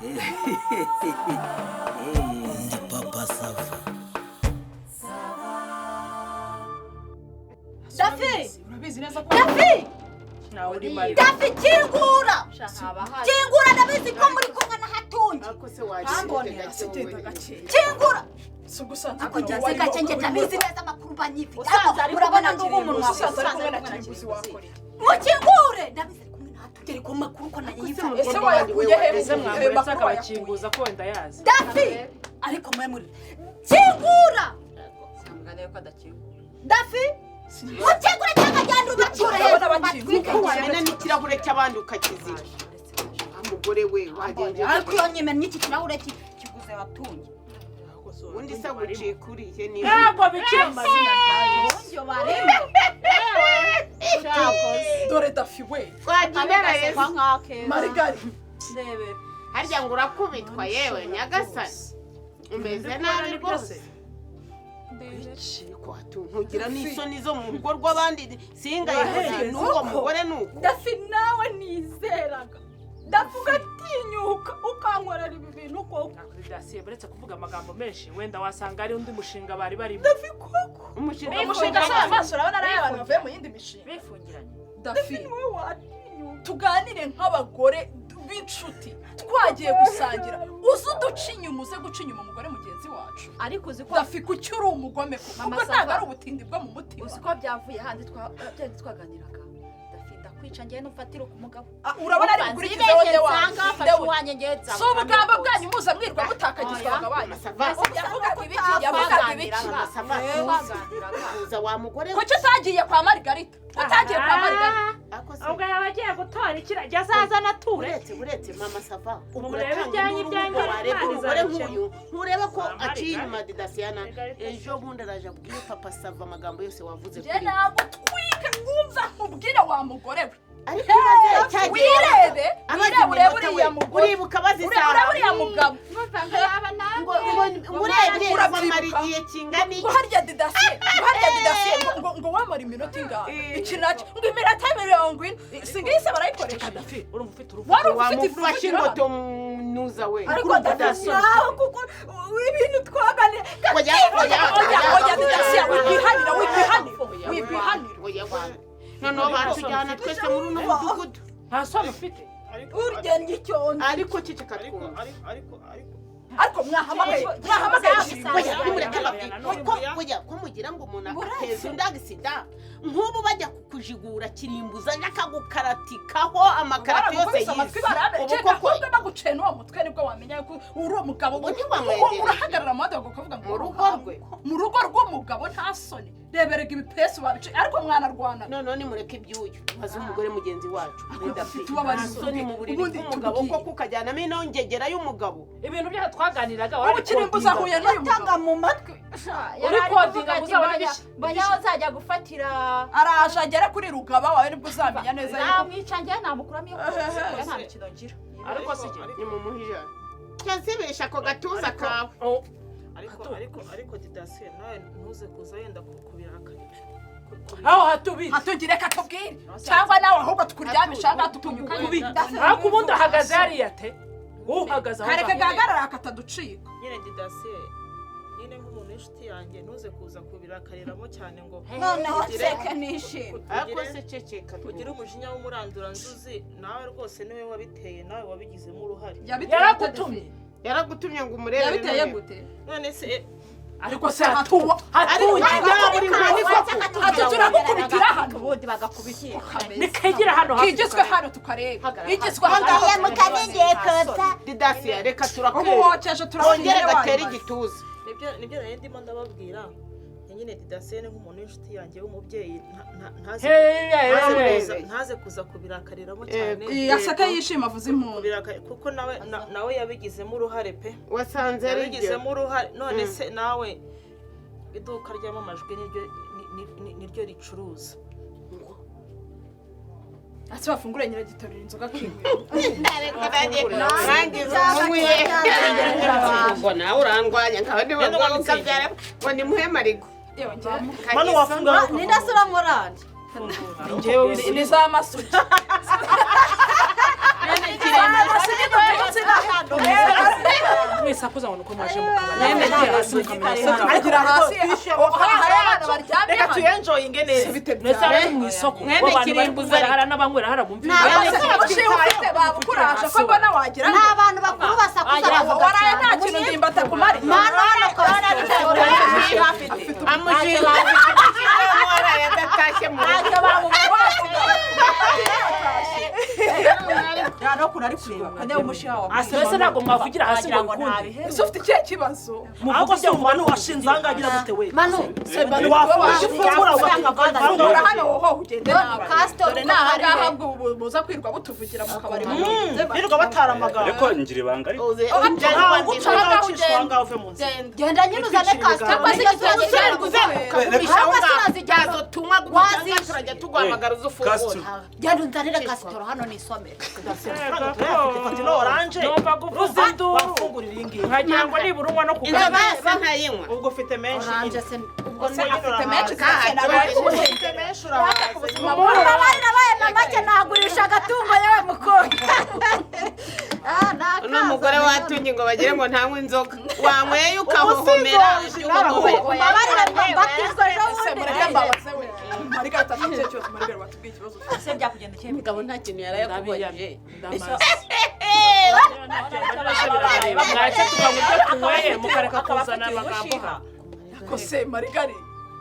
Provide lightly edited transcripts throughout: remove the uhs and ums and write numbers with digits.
Ndi Papa Sava. Dafi! Urabizi neza ko Dafi! Nawe uri mari. Dafi, kingura! Kingura, ndabizi ko muri kumwe na Hatungi. Ariko se waje Sigenda gake. Kingura! Si ugusanzwe. Ako njye gake, njye ndabizi neza amakuru banyifite. Usanze Ariko ari murabona kumwe na nduba umunwa. Usanze ari kumwe na Kirimbuzi, wakora iki? Mukingure! Ndabizi ari kumwe na Hatungi, ariko amakuru ko nayifite. Ese wayakuye he? Ese Ayo mwamuretse makuru wayakuye? akabakinguza ko wenda yazi? Dafi! Ariko mwe muri kingura! Dafi! Mukingure cyangwa genda ubacure Urabona hejuru bakingura. batwike. Kuko wamena n'ikirahure cy'abandi ukakizira. Ah, mugore we, wagenje. Ariko iyo nyimennye iki kirahure kiguze Hatungi. Ubundi se gucika uriye niba Ntabwo bikiri amazina. Ibyo barimo. Dore Dafi we. Twagendera Yesu. Marigari. Harya ngo urakubitwa? Yewe nyagasani, umeze nabi rwose. Ariko ntugira n'isoni zo mu rugo rw'abandi? Singaye n'uwo mugore nuko. Dafi, nawe nizeraga. Dafi, ugatinyuka ukankorera ibi bintu koko? Dasiye, buretse kuvuga amagambo menshi, wenda wasanga ari undi mushinga bari barimo. Dafi koko? Umushinga? Umushinga se amaso urabona ari ay'abantu bavuye mu yindi mishinga? Bifungiranye. Dafi, niwe watinyuka. Tuganire nk'abagore b'inshuti, twagiye gusangira, uze uduca inyuma, uze guca inyuma umugore mugenzi wacu. Ariko uzi ko Dafi, kuki uri umugome koko? Mama Ubwo ntabwo Sava. ari ubutindi bwo mu mutima? Uzi ko byavuye handi byandi twaganiraga? Dafi, ndakwica ngewe nufatira ku mugabo. Ah, urabona ari bukurikizeho nde wanyu? Nsanga Nde afashe we? uwanjye ngewe. Si ubugambo bwanyu muza mwirwa mutakagizwa Oya. abagabo banyu? Masava. Yavugaga ibiki? Yavugaga ibiki? Masava, tuza wa mugore we. Kuki utagiye kwa Marigarita? Utagiye kwa Marigarita? Ako se Ubwo yaba agiye gutora ikiragi, azaza anature. Uretse, uretse, Mama Sava, ubwo Murebe uratanga ibyanyu, induru. ibyanyu, Ubwo wareba Imana umugore izabikemura. nk'uyu, ntureba ko Mama aciye Margarita. inyuma Didasiyana? Margarita. Ejo bundi araje abwire Papa Sava amagambo yose wavuze Njye kuri we. nagutwika, mwumva nkubwire wa mugore we. Ariko ibaze cyagiye Wirebe. abaza Wirebe, urebe iminota uriya we. mugore. Uribuka abaza Urebe, isaha? urebe uriya mugabo. Ngo ngo urebye Urabyibuka. wamara igihe kingana Ngo iki? harya Didasiye, ngo harya Didasiye, ngo wamara iminota ingahe? Iki nacyo, ngo iminota 40, singise barayikoresha. Dafi, urumva ufite uruvu. Wari ufite Wamufashe ivuriro. ingoto nuza we. Ariko Dafi, nawe kuko ibintu twaganira. Oya, oya. Oya, oya, Didasiye, wikwihanira, wikwihanira, wikwihanira. Oya, oya, noneho batujyana twese muri uno mudugudu. Nta soni ufite. Urya n'icyondo. Ariko ceceka Ariko twumve. ariko Ariko mwahamagaye, mwahamagaye. Oya, nimureke babwire Oya. ko, oya, ko mugira ngo umuntu ateza undi agisida nk'ubu bajya kukujigura kirimbuza akagukaratika amakarati yose Baragukubise amatwi yisi barabe ubu ceka. koko. Ahubwo baguciye n'uwo mutwe nibwo wamenya ko uri umugabo. Ubu ntiwamwegereye. Urahagarara mu muhanda ukavuga ngo Mu rugo rwe. Mu rugo rw'umugabo, nta soni? Reberega ibipesu babice, ariko mwanarwana. Noneho nimureke ibyuyu, maze umugore mugenzi wacu Dufite ubabariza. Soni mu buriri Ubundi bw'umugabo tubwire. koko, ukajyanamo inongegera y'umugabo. Ibintu byose twaganiraga Ubu kirimbuza ahuye n'uyu Yataga mugabo. mu matwi. Uri kodinga ngo uzabone ibiki? Mbonye aho nzajya gufatira. Araje agere kuri rugaba wawe, nibwo uzamenya neza yuko Namwica njyewe, namukuramo iyo kuko nta mikino ngira. Ariko si jye. Nimumuhe 100 cyazibesha ako gatuza kawe. Oh, Ariko Didasiye, nawe ntuze kuza yenda kubirakarira. Aho hatubitse. Hatugire, reka tubwire, cyangwa nawe ahubwo tukuryamisha aha ngaha tukunyuka. Ariko ubundi ahagaze hariya te, wowe uhagaze aho Kareke ngaho. gahagarara akataducika. Nyine Didasiye, nyine nk'umuntu w'inshuti yanjye, ntuze kuza kubirakariramo cyane ngo Noneho nseke nishime. Ariko se ceceka. Ugire umujinya w'umuranduranzuzi. Nawe rwose niwe wabiteye, nawe wabigizemo uruhare. Yaragutumye. Yaragutumye ngo umurebere? Yabiteye None gute? None se Ariko se hatuye. Ariko buri nkoni koko. Ati turagukubitira hano. Ubundi bagakubitira. Nikegera hano hafi. Kigizwe hano tukareba, igizwe hano. Ngiye mu kanengeye kotsa. Didasiya, reka Ubu turakere. wokeje. Kongere Turabona. gatere igituza. Nibyo nari ndimo ndababwira. Nyine Didasiye ni nk'umuntu w'inshuti yanjye w'umubyeyi, ntaze Hey, hey, hey. ntaze kuza kubirakariramo cyane. Aseke yishima, avuze impundu. Kuko nawe nawe yabigizemo uruhare pe. Wasanze ari byo. Yabigizemo uruhare. None se nawe iduka ryamamajwe niryo niryo ricuruza. Ese bafungure nyiragitarura inzoga akinywera? Nangiza umunywe ngo nawe urandwanya, nkaba ndi bagabo ukabyara ngo nimuhe marigo. Yewe njye. Mano wafunga. Ninde asura moranje? Ni za masugi, za masugi duturutse inaha. Mwisakuza ngo nuko mwaje mu kabari. Tuvugira hasi, hari abana baryamye. Reka tuyenjoyinge neza. Ndetse abari mu isoko Mwene bo bantu bari kirimbuzi kunywera hari n'abanywera hari abumva. Umushinga ufite babukuraje ko mbona wagira Ni ngo abantu bakuru basakuza bavuga waraye cyane. nta kintu ndimbata kumara. Manu hano Amushinga waraye adatashye mu rugo. Nta no kuntu ari kureba kandi umushiha wawe. Mbese ntabwo mwavugira hasi ngo bikunde? Ese ufite ikihe kibazo? Ahubwo se umubano washinze ahangaha agira gute we? Manu. Wafungura. Fungura hano woho ugende nawe. Castor. Dore ni ahangaha ngo muza kwirwa butuvugira mu kabari. Birirwa batara amagambo. Ariko ngira ibanga ariko. Ntabwo uca ahangaha ucisha ahangaha uve mu nzira. Genda nyine uzane kasito. Cyangwa se Cyangwa uzenguruka se urazijyana. ntazo tunywa gutya, turajya tuguhamagara uze ufungure. Genda unzanire kasitoro hano nisomere. Amafaranga turayafite, fata ino oranje. Numva kuvuza induru Wafungurira iyi ngiyi. nkagira ngo nibura unywa no Inzoga kuganira. se ntayinywa? Ubwo ufite menshi. Oranje se ubwo Ubwo Afite menshi. Ufite menshi urahaze. Mbabarira nabaye na make nagurisha agatungo yewe mukobwa. Ah, nakaza. Uno mugore watunye ngo bagire ngo ntanywe inzoga, wanyweye ukahohomera ibyo uhohomera. Mbabarira mbatizwa ejo Ese bundi. mureke mbabaze we. Marigata afite ikihe kibazo? Marigata, watubwiye ikibazo ufite. Ese byakugendekeye? Umugabo nta kintu yarayakubajije. Ndamaze. Mwace tukanywa ibyo tunyweye mukareka kuzana amagambo hano. Ko se Marigari,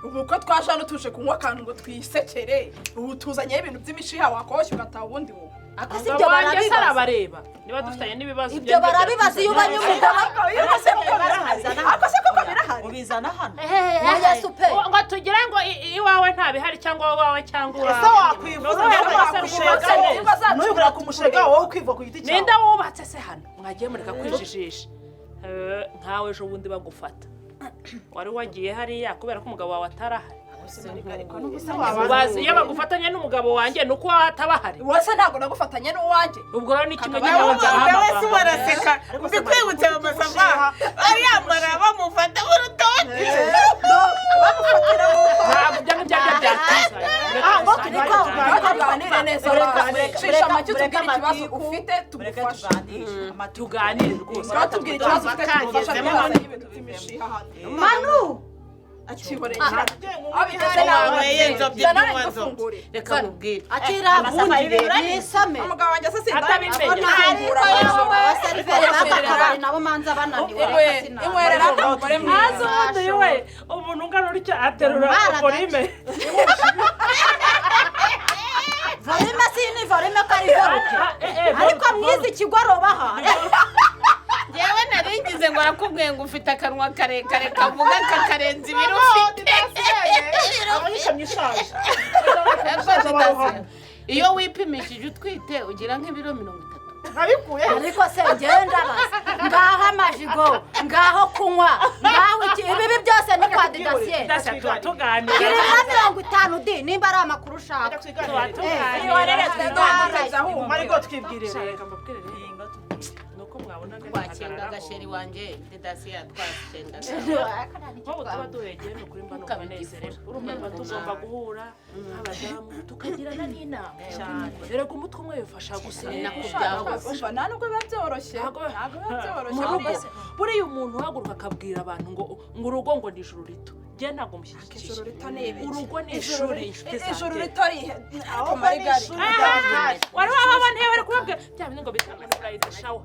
ubu ko twaje hano tuje kunywa akantu ngo twisekere, ubu tuzanyeho ibintu by'imishiha, wakoshya ugataha ubundi wowe. Ako si ibyo Umugabo wanjye se barabibaza. arabareba niba dufitanye n'ibibazo. Ibyo barabibaza iyo ubanye umugabo. Ariko se koko birahari? Ariko se koko birahari? Ubizana hano. Oya supe. Ngo tugire ngo iwawe nta bihari cyangwa iwawe cyangwa Ese iwawe. wakwivuza nawe wakushega n'uyugura ku mushega wowe ukivuga ku giti cyawe? Ninde wubatse se hano? Mwagiye mureka kwijijisha. Nkawe ejo bundi bagufata wari wagiye hariya kubera ko umugabo wawe atarahari. Ubazi iyo bagufatanya n'umugabo wanjye ni uko waba ataba ahari. Wese ntabwo nagufatanye n'uwanjye. Ubwo rero ni kimwe Nawe nyine. umugabo wese baraseka mbikwibutse mama ariyambara bamufata mu rutoki. Ntabwo ibyo ngibyo aribyo byatuzanye. Tuganire neza, cisha make utubwire ikibazo ufite Mureke tugufashe. tuganire. Tuganire rwose. Ngaho tubwire ikibazo ufite tugufasha, twazanye ibintu by'imishiha hano. Manu. Akihoreye aho bigeze nawe. Wanyweye nzobya Zana ibyo unywa nzobya. ngufungure. Reka mubwire. Akira nisome. Umugabo wanjye se Atabimenya. Ariko yewe abaseriveri b'aka kabari nabo manza bananiwe reka sinabona. Inywerera umugore mwiza. Haza ubundi we umuntu ungana utya aterura volume. Volume si ni volume ko ari volume. Ariko mwize ikigoroba aha. Yewe naringize ngo arakubwiye ngo ufite akanwa karekare kavuga kakarenza ibiro ufite. Abanyishamye ishaje. Iyo wipimishije utwite ugira nk'ibiro 30. Nabikuye. Ariko se ngenda baza. Ngaho amajigo, ngaho kunywa, ngaho iki ibibi byose ni kwa didasiye. Ndasa tuba tuganira. Gira nka 50 di nimba ari amakuru ushaka. Tuba tuganira. Marigo twibwire rero. Reka mbabwire rero. Nuko mwabonaga Wakenga agasheri wanjye didasiye yatwakenga. Nk'ubu tuba duhegeye ni ukuri mba numva nezerewe. Urumva tuba tugomba guhura nk'abadamu tukagirana n'inama cyane. Erega umutwe umwe bifasha gusenga. Umva, nta nubwo biba byoroshye, ntabwo biba byoroshye. Mu rugo buriya umuntu uhaguruka akabwira abantu ngo urugo ngo ni ijuru rito, njye ntabwo mushyigikiye. Ijuru rito ni ibiki? Urugo ni ishuri inshuti Ijuru zanjye. rito rihe? Ariko Marigari, Wari wababona iyo bari kubabwira bya bindi ngo bita ngo ni burayidi shawa,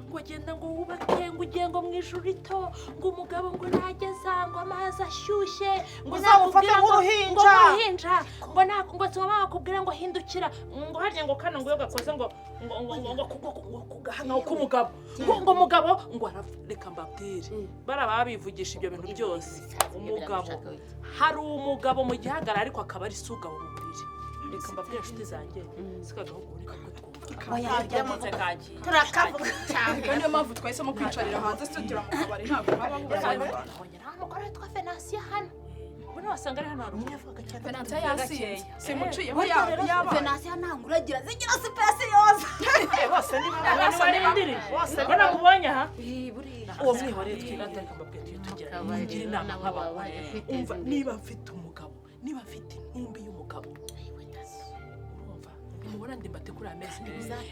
ngo genda ngo wubake ngo ugiye ngo mu ijuru rito, ngo umugabo ngo nageza ngo amazi ashyushye ngo Uzamufate nakubwira ngo- nk'uruhinja. ngo nk'uruhinja ngo ngo soma bakubwira ngo hindukira ngo harya ngo kano ngo iyo gakoze ngo ngo ngo ngo ngo ngo ngo ku gahanga k'umugabo ngo ngo umugabo ngo arapfa. Reka mbabwire bariya baba bivugisha ibyo bintu byose. Umugabo hari umugabo mu gihagararo ariko akaba ari se ugabo mu buriri. Reka mbabwire inshuti zanjye sikagahugu reka ko twumva. Oya, kagiye. Turakavuga cyane. Reka niyo mpamvu twahisemo kwicarira hanze tugira mu kabari ntabwo haba huzuye abantu. Nabonye nta mugore witwa Venansiyo hano. Mbona wasanga ari hano hari umunyavuga cyane. Venansiyo yasinze simuciyeho Burya rero yabaye. Venansiyo ntabwo uragira zigira sipesi yose. Bose ni Abantu barindiriye. Bose Mbona mubonye aha? Buriya. Uwo mwihoreye twirata reka mbabwire tujye tugira tugira inama nk'abagore. Umva niba mfite umugabo, niba mfite intumbi y'umugabo. Urumva? Nimubona ndimbati kuri amezi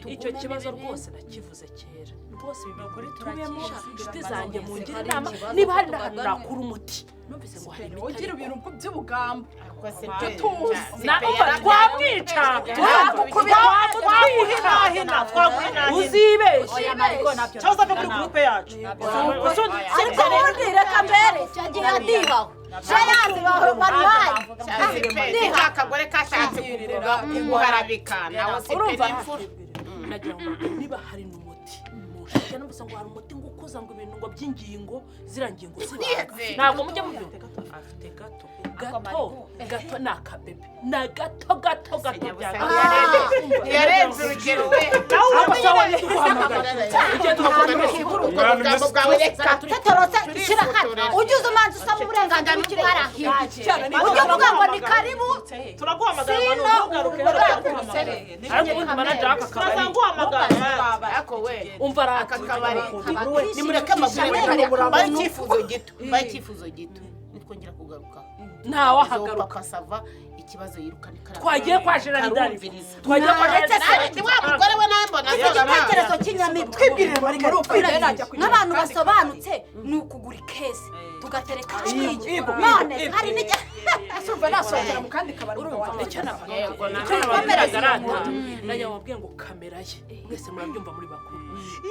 icyo kibazo rwose nakivuze kera rwose ibi bintu tubemo. Inshuti zanjye, mungire inama niba hari n'ahantu nakura umuti. Numvise ngo hari imiti. Ugira ibintu by'ubugambo. Tuzi na umva twamwica, twamutwika, uzibeshye. Cyangwa ave muri groupe yacu. Ariko ubundi reka mbere Cyagiye adihaho. Shayanze baruhaye. Akagore kashatse kuguharabika nawe si pe. Urumva? N'imfura. Nagira ngo niba hari n'umuti mushake. Numvise ngo hari umuti ngo ukuza ngo ibintu ngo by'ingingo, ziriya ngingo zibanga. Ntabwo mujya mubyumva. Afite gato gato gato, ni akabebe, ni gato gato gato bya Yarenze urugero we. Ariko sawa, ntituguhamagara igihe tugakomeza. Ubwo bugambo bwawe reka. Tetorose shyira hano, ujye uza umanza usaba uburenganzira ukiri hariya, ujye uvuga ngo ni karibu. Turaguhamagara. Sino. Ntugaruke hano, turaguhamagara. Ariko ubundi manager w'aka kabari Turazaguhamagara. Ariko we umva aka arati kabari, nimureke amaguru. Baye icyifuzo gito, baye icyifuzo gito, nitwongera kugaruka ntawe ahagaruka. Papa Sava ikibazo yirukana. Twagiye kwa Gerard, Karumviriza. twagiye kwa Gerard. Ni wa mugore we nawe mbona. Icyo gitekerezo cy'inyamibwa. Twibwirire Margarita. Nk'abantu basobanutse ni ukugura ikesi tugatereka hariya. None hari n'igihe Ese nasohokera mu kandi kabari? Urumva icyo Yego, icyo nababwiraga rata, najya mubabwira ngo kamera ye, mwese murabyumva muri bakuru,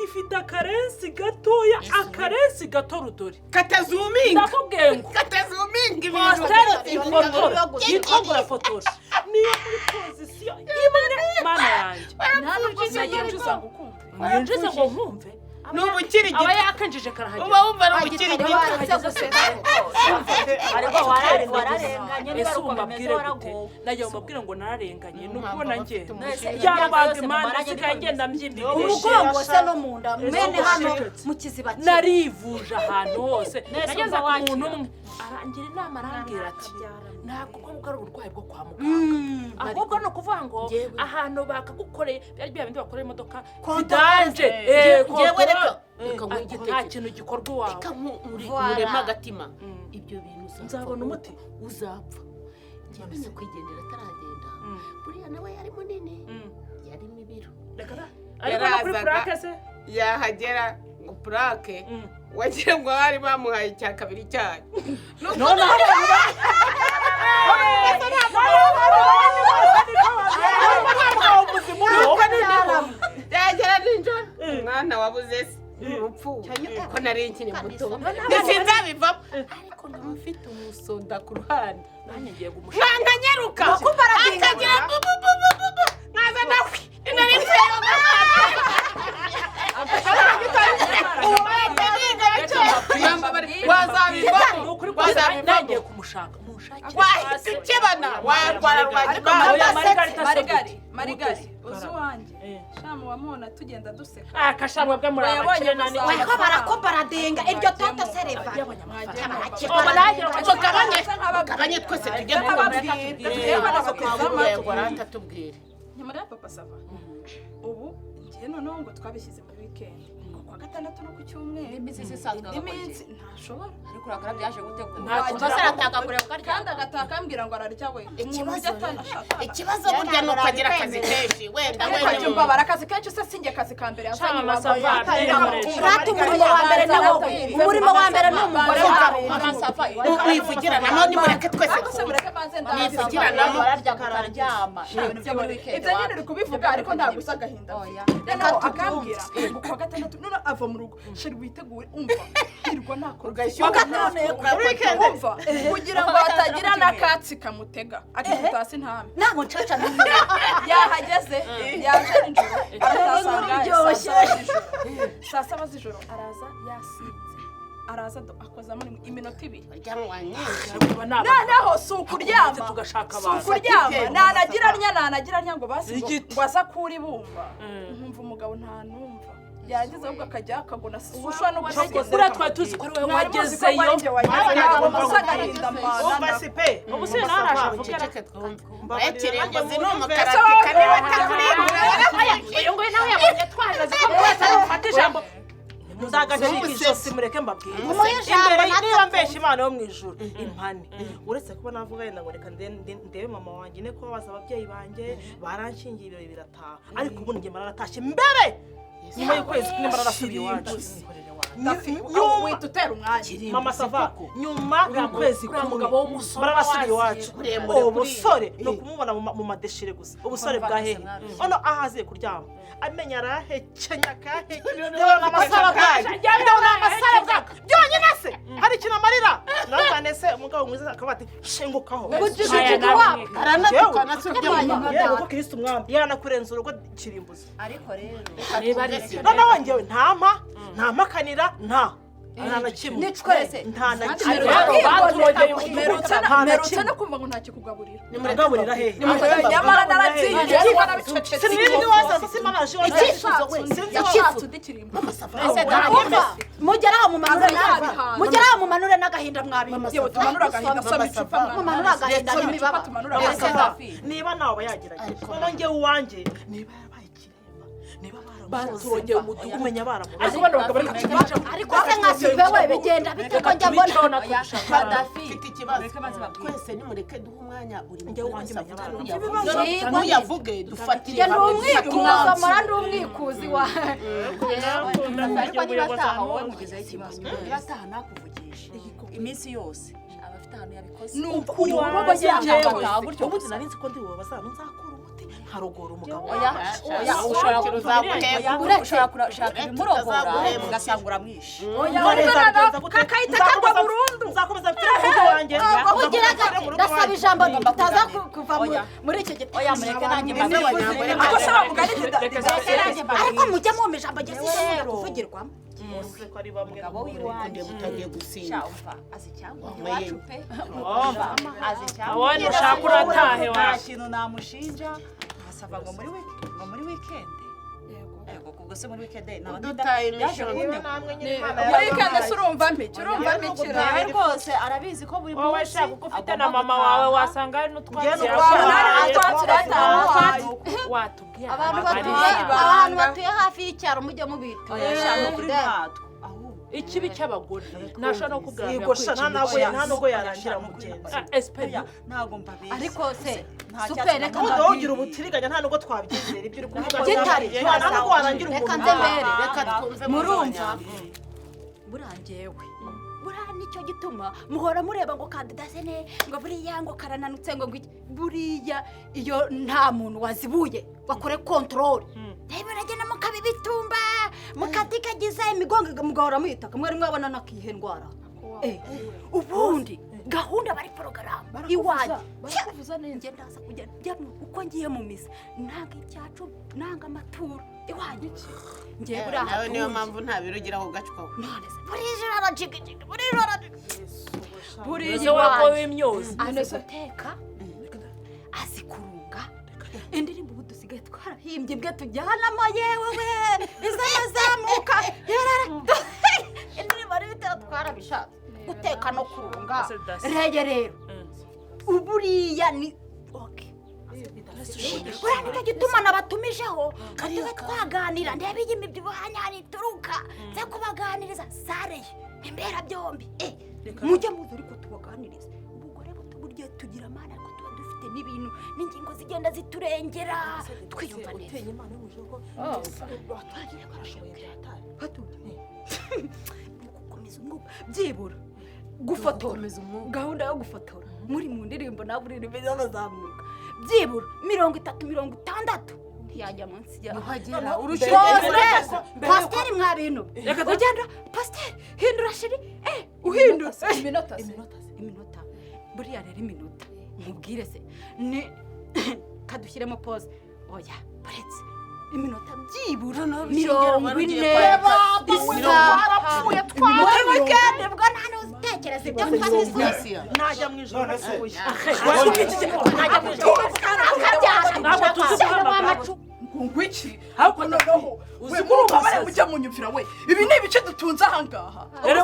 ifite akarensi gatoya, akarensi gato rudori. Katazuminga. Ndakubwiye ngo Katazuminga ibintu. Positeri ifotora yitwa ngo urafotora, niyo muri pozisiyo imwe, mana yanjye. Yinjiza ngo ukumve. Mwinjize ngo nkumve. Ni ubukirigito. Aba yakinjije karahagera. Uba wumva ari ubukirigito. Ariko wararenganye niba Ese ari ubu uko bimeze. mbabwire gute? Waragowe. Najya mubabwire ngo nararenganye, ni ukubona ngenda Mwese byarubanga imyaka yose imana mumaranye. isigaye ngenda mbyimba. Umugongo se no mu nda mwene hano mu kiziba cye. Narivuje ahantu hose. Nese Nageze umva ku wakira. muntu umwe arangira inama, arambwira ati ntabwo ko ari uburwayi bwo kwa muganga, ahubwo ni ukuvuga ngo ahantu bakagukoreye byari bya bindi bakorera imodoka vidange. Njyewe reka nguhe Ati nta igitekerezo. kintu gikorwa iwawe. Reka Voilà. nkureme agatima. Ibyo bintu uzapfa. Nzabona umuti. Uzapfa. Njyewe nyakwigendera ataragenda, buriya nawe yari munini, yarimo ibiro. Reka da. Ariko no kuri Yarazaga. purake se? Yahagera ngo purake, wagira ngo bari bamuhaye icya kabiri cyayo. Noneho Yagera nijoro, umwana wabuze se urupfu ko nari nkiri muto ntisinzabivamo, ariko nkaba mfite umusoda ku ruhande. Nanjye ngiye kumushaka. Nkanyaruka Baradinga. Akagira bu bu bu bu bu bu, nkaza nawe nari mfite. Wazabivamo. Ni ukuri kose. Wazabivamo. Nanjye kumushaka, munshakire. Wahita ukebana, warwara. Ariko Rwagimana. Oya, Margarita se Marigari, gute? Marigari, Gute? uzi uwanjye. Eh. Shamu wamubona tugenda duseka. Ah, kashamwe bwe muri Yabonye abakire nani. amasaha. Bariko baradenga iryo toto sereva. Yabonye amafaranga. Mwagiye. Mugabanye, mugabanye twese tujye. Nkababwira yewe nabateze amatwi. Yego, aratatubwira. Nyuma ya Papa Sava, ubu njye noneho ngo twabishyize muri weekend, ngo kuwa gatandatu no ku cyumweru. Iminsi isanzwe. Indi minsi ntashobora. Ariko urakara byaje gutegura. Nta Ubwo se arataka kureba ukarya. Kandi agataha akambwira ngo ararya we, umuntu Ikibazo urya atanashaka. Ikibazo burya ni uko agira akazi kenshi wenda. Ariko Wenda jya umbabara, akazi kenshi se sinjye akazi ka mbere yazanye Shama iwawe. Sava, Rata umurimo wa mbere ni wowe, umurimo wa mbere ni umugore wawe. Mwivugiranamo, nimureke twese. Ariko se mureke banze ndaza. Mwivugiranamo. Bararya bakaryama, ibintu byo muri weekend. Ibyo nyine uri kubivuga, ariko ntabwo usa agahinda. Oya. Noneho akambwira ngo kuwa gatandatu none ava mu rugo, sheri witegure, umva hirwa nakora. Ugashyuha. Umva, kugira ngo hatagira n'akatsi kamutega akikubita hasi ntame. Ntabwo ncaca n'umwe. Yahageze, yaje nijoro, aratasanga Uryoshye. saa saba z'ijoro, araza yasinze, araza akozamo rimwe iminota 2. Uryamwa nyinshi. Noneho si ukuryama, tugashaka si abantu. ukuryama, nanagira ntya, nanagira ntya ngo basi ngo Igiti. ngo aze akure ibumba, nkumva umugabo ntanumva, yarangiza ahubwo akajya akagona ushobora no gushegeza. Buriya twari tuzi ko ari wowe Mwari muzi ko wagezeyo. ari njye wagezeyo, ntabwo muzi agahinda Umva mbana. si pe. Ubu se nawe araje avuga. Uceceke twumve. Mbabarira, Kirimbuzi ni nanjye umukaratika niba atakurimbura. Uyu nguyu nawe yabonye twahagaze ko buri wese ari bufate ijambo. Nzagacika ijosi, mureke mbabwire. Mumuhe ijambo. Imbere Natwe niba mbesha Imana yo mu ijuru impane. Uretse kuba navuga yenda ngo reka ndebe mama wanjye, ne kubabaza ababyeyi banjye baranshingiye, ibirori birataha, ariko ubundi njye mararatashye mbere, nyuma y'ukwezi kumwe mararasubiye iwacu. Nyuma wita utera umwanya. Mama Sava, nyuma y'ukwezi Uriya kumwe mugabo w'umusore bararasubiye iwacu. Muremure. Uwo musore ni ukumubona mu madeshire gusa. Ubusore bwa hehe? Ono aho aziye kuryama amenya arahekenya akahekenya. Ndabona amasaro bwayo, ndabona amasaro bwayo byonyine se hari ikintu amarira nawe se umugabo mwiza akaba ati shingukaho. Bujugujugu wapi? Aranatukana se urya mugabo? Yewe, ko Kristo umwami yaranakurenza urugo kirimbuzi. Ariko rero Niba ari se. Noneho njyewe ntampa ntampakanira, nta na kimwe. Ni twese. Nta na kimwe. Rero baturogeye umudugudu. Mperutse Nta na mperutse kimwe. no kumva ngo ntakikugaburira. Mugaburira hehe? Nyamara naratinye, warabicecetse. Sinzi wasaza simanaje. Icyifuzo we, Sinzi. yashatse undi kirimbo. Umva, mugeraho mumanure Azabihaza. mugeraho mumanure n'agahinda mwabintu. Yewe, tumanure agahinda, soma icupa mwana. Mumanure agahinda Soma icupa, n'imibabaro. tumanure agahinda. Niba nawe aba yagerageje, noneho njyewe uwanjye niba yarabaye ikiremba, niba Baturogeye umudugudu. umenya baramuroze. Ariko bano bagabo reka tubiceho. Ariko se nkasuve we, bigenda bite ko njya mbona? Kadafi. Mfite ikibazo. Mureke maze babwire. Twese nimureke duhe umwanya buri Njyewe mugore uwanjye wese avuge. menya Nuyavuge. Yego. Nuyavuge dufatire Njye ndi hamwe, umwikuzi, dufate umwanzuro. mora ndi umwikuzi wa Ariko niba ataha wowe mugezeho ikibazo, niba ataha ntakuvugishe iminsi yose, aba afite ahantu yabikoze. Ni ukuri. Wowe Njyewe gutyo ubundi nari nzi ko ndi bubabaza ahantu nzakura umuti nkarogora umugabo. Oya, oya, ushobora Uzaguhemba. Oya, ushobora kurashaka ibimurogora Utazaguhemba. ugasanga uramwishe. None nzabigenza gute? Kakahita kagwa burundu. Nzakomeza mfire mu rugo wanjye. Ugira gati, ndasaba ijambo tutaza kuva Oya. muri iki giti. Oya, mureke nanjye mbabwire. Ako se bamugani. Ariko mujye mumpa ijambo, njye sinshobora kuvugirwamo. Bose ko ari bamwe. Umugabo w'iwanjye Utangiye gusinda. sha, umva, azi icyangombwa Wanyweye. iwacu pe, azi icyangombwa. Wowe nushaka uratahe Nta wawe. kintu namushinja. Asaba ngo muri ngo muri weekend. Yego, ubwo se muri weekend naba Udutaye yaje imishoro. kundeba. Namwe nyine Imana Muri weekend se urumva mpiki, urumva mpikira? Nawe rwose arabizi ko buri Wowe munsi shaka uko ufite na agomba mama gutaha. wawe, wasanga hari n'utwatsi Njye yaguhaye. Utwatsi urataha. Watubwiye Abantu ahantu batuye bari. abantu batuye hafi y'icyaro mujye mubitura. Oya, sha, ni ukuri ntatwo ahubwo. Ikibi cy'abagore ntashobora no kubwira Yego sha, nta ntabwo nta nubwo yarangira mugenzi. Esiperi. Oya, ntabwo mbabeshya. Ariko se Nta super, cyatsi reka Ubundi wowe mbabwire. ugira ubutiriganya, nta nubwo twabyizera ibyo uri kuvuga. Gitari. Nta nubwo warangira Reka umuntu. nze mbere. Reka twumve. Murumva? Buriya njyewe, buriya nicyo gituma muhora mureba ngo kandidasene, ngo buriya ngo karananutse, ngo iki. Buriya iyo nta muntu wazibuye bakore contrôle, reba uragenda mukabibitumba mukatikagiza imigongo, mugahora muyitaka. Mwari mwabona nakihe ndwara? Ubundi gahunda bari porogaramu iwanjye. Barakuvuza neza. Njye ndaza kujya njya uko ngiye mu misa, nanga icyacu, nanga amaturo iwanjye. Ngiye buriya Nawe niyo hatuye. mpamvu nta biro ugira aho gacwaho. None se buri joro arajigijigi, buri joro arajigijigi, buriya Ese wako iwanjye w'imyozi. Azi guteka, azi kurunga. Indirimbo ubu dusigaye twarahimbye ibwe tujyanamo, yewe we, izazamuka indirimbo ari bitera, twarabishatse guteka no kurunga. Rege rero uburiya ni okay. Buriya nicyo gituma nabatumijeho ngo tube twaganira, ndebe iyi mibyibuho hano ituruka, nze kubaganiriza sare ye imberabyombi. Mujye muza ariko tubaganirize. Ubugore buto burya tugira amana, ariko tuba dufite n'ibintu n'ingingo zigenda ziturengera, twiyumva neza. Uteye Imana yo mu ijuru ko watangiye barashoboye byatari. Ni ugukomeza umwuka, byibura gufotora, gahunda yo gufotora muri mu ndirimbo nawe uririmba bazamuka byibura 30, 60, ntiyajya munsi yawe. Uhagera. Rwose pasiteri, mwa bintu ugenda pasiteri, hindura shiri, uhindura. Iminota se? Iminota, buriya rero iminota nkubwire se ni kadushyiremo pause. Oya, buretse iminota byibura 40 isaha Twarapfuye. Muri weekend bwo nta n'uzitekereza ibyo gufata isuku. Najya mu ijoro None se? napfuye. Najya mu ijoro. Akabyara. Ntabwo tuzi guhamagara. Ngo iki? Ariko noneho uzi we ko uri murumva umusazi. mujya munyumvira we, ibi ni ibice dutunze ahangaha. Rero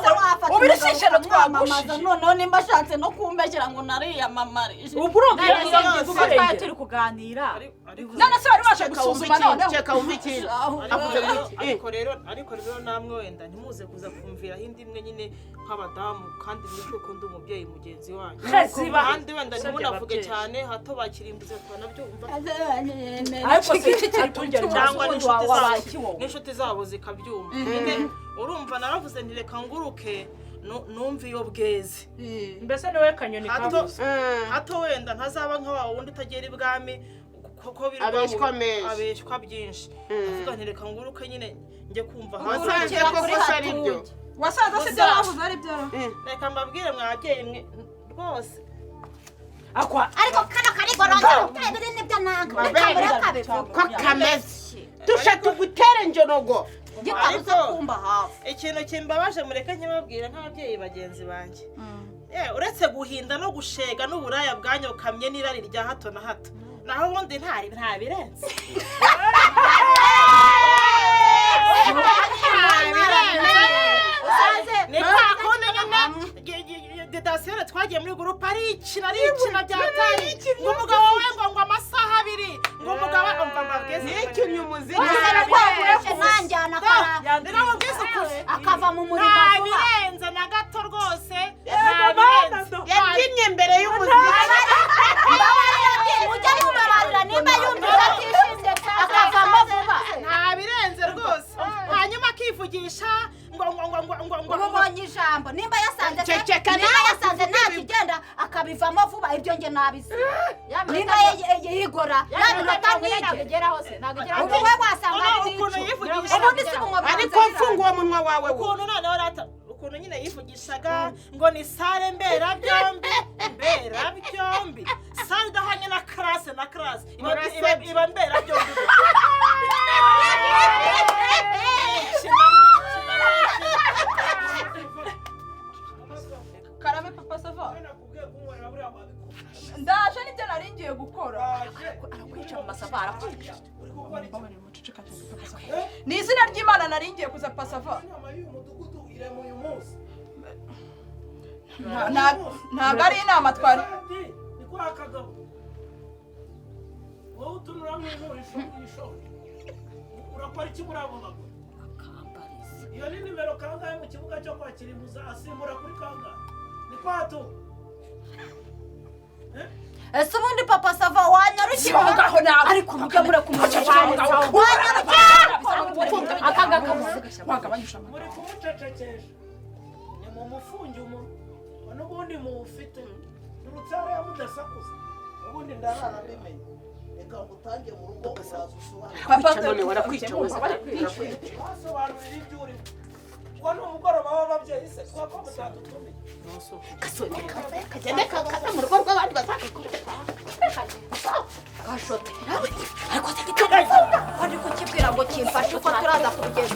Ubu iri si ishyano twagushije. Noneho nimba ashatse no kumbeshyera ngo nariyamamarije. Ubwo urumva iyo None se ngiye twari kukurengera. turi kuganira. None se wari waje gusuzuma noneho? Ceka wumva iki? Avuze ngo iki? Ariko rero namwe wenda ntimuze kuza kumviraho indi imwe nyine nk'abadamu, kandi mwibuke ko ndi umubyeyi mugenzi wanyu. Kandi wenda ntimunavuge cyane, hato bakirimbuze batanabyumva. Ariko se cyangwa n'inshuti zabo zikabyumva. Nyine urumva naravuze nti reka nguruke numva iyo bweze. Mbese niwe kanyoni kavuze. Hato wenda ntazaba nka wa wundi utagera ibwami kuko abeshywa menshi, abeshywa byinshi. Avuga nti reka nguruke nyine njye kumva. Wasanze koko ari byo? Wasanze se ibyo bavuze ari byo? Reka mbabwire mwabyeyi mwe rwose. Ariko kano karigorora biri nibyo nanga. Ko kameze. Tusha tugutere njonogo. Gitabuze kumba hafi. Ikintu kimbabaje mureke nkibabwire nk'ababyeyi bagenzi banjye. Uretse guhinda no gushega n'uburaya bwanyokamye n'irari rya hato na hato. Naho ubundi nta birenze. Ni kwa kundi nyine Didasiyone twagiye muri gurupe arikina byatari. Ngo umugabo we ngo amasaha abiri, ngo umugabo umva mbabwize. Yikinnye umuziki. Akava mu murimo vuba. Nta birenze na gato rwose. Nta birenze. Yabyinnye mbere y'umuziki. Mujya mubabarira nimba yumvise atishimye akavamo vuba. Nta birenze rwose. Hanyuma akivugisha ngo ngo ngo ngo ngo ngo ubonye ijambo nimba yasanze nimba yasanze ntakigenda akabivamo vuba, ibyo nge nabizi. Nimba yigora yabinota ntigeraho se ntabwo we wasanga ari bicu. Ubundi si umunwa ariko mfunga uwo munwa wawe. Ukuntu noneho rata ukuntu nyine yivugishaga ngo ni sale mberabyombi mberabyombi, sale idahwanye na classe na classe iba mberabyombi. Karame papa sava. Ndaje nibyo nari ngiye gukora. Arakwica mu masava, arakwica. Ni izina ry'Imana nari ngiye kuza papa sava. Ntabwo ari inama twari. Ni kwa Kagabo. Wowe utunura nk'inkurisho. Urakora iki muri abo bagore? Iyo ni nimero kangahe mu kibuga cyo kwakira imbuza asimbura kuri kangahe? Ni kwa tu. Ese ubundi papa sava wanyarukira ngaho nawe. Ariko mujya mureka umuntu wawe. Wanyarukira akanga kabuze. Wagabanyisha muri kumucecekesha. Ni mu mufungi umuntu. N'ubundi muwufite. Nurutare mudasakuza. Ubundi ndarara mbimenye. Reka ngutange mu rugo uraza usobanura. Papa none warakwica. Wasobanurira ibyo urimo. Ubwo ni umugoroba w'ababyeyi se twako mutadutumiye. Kasone kagende kakaza mu rugo rw'abandi bazakakubita. Gashote. Ariko se gitanga. Ari kukibwira ngo kimfashe uko turaza kubigeza.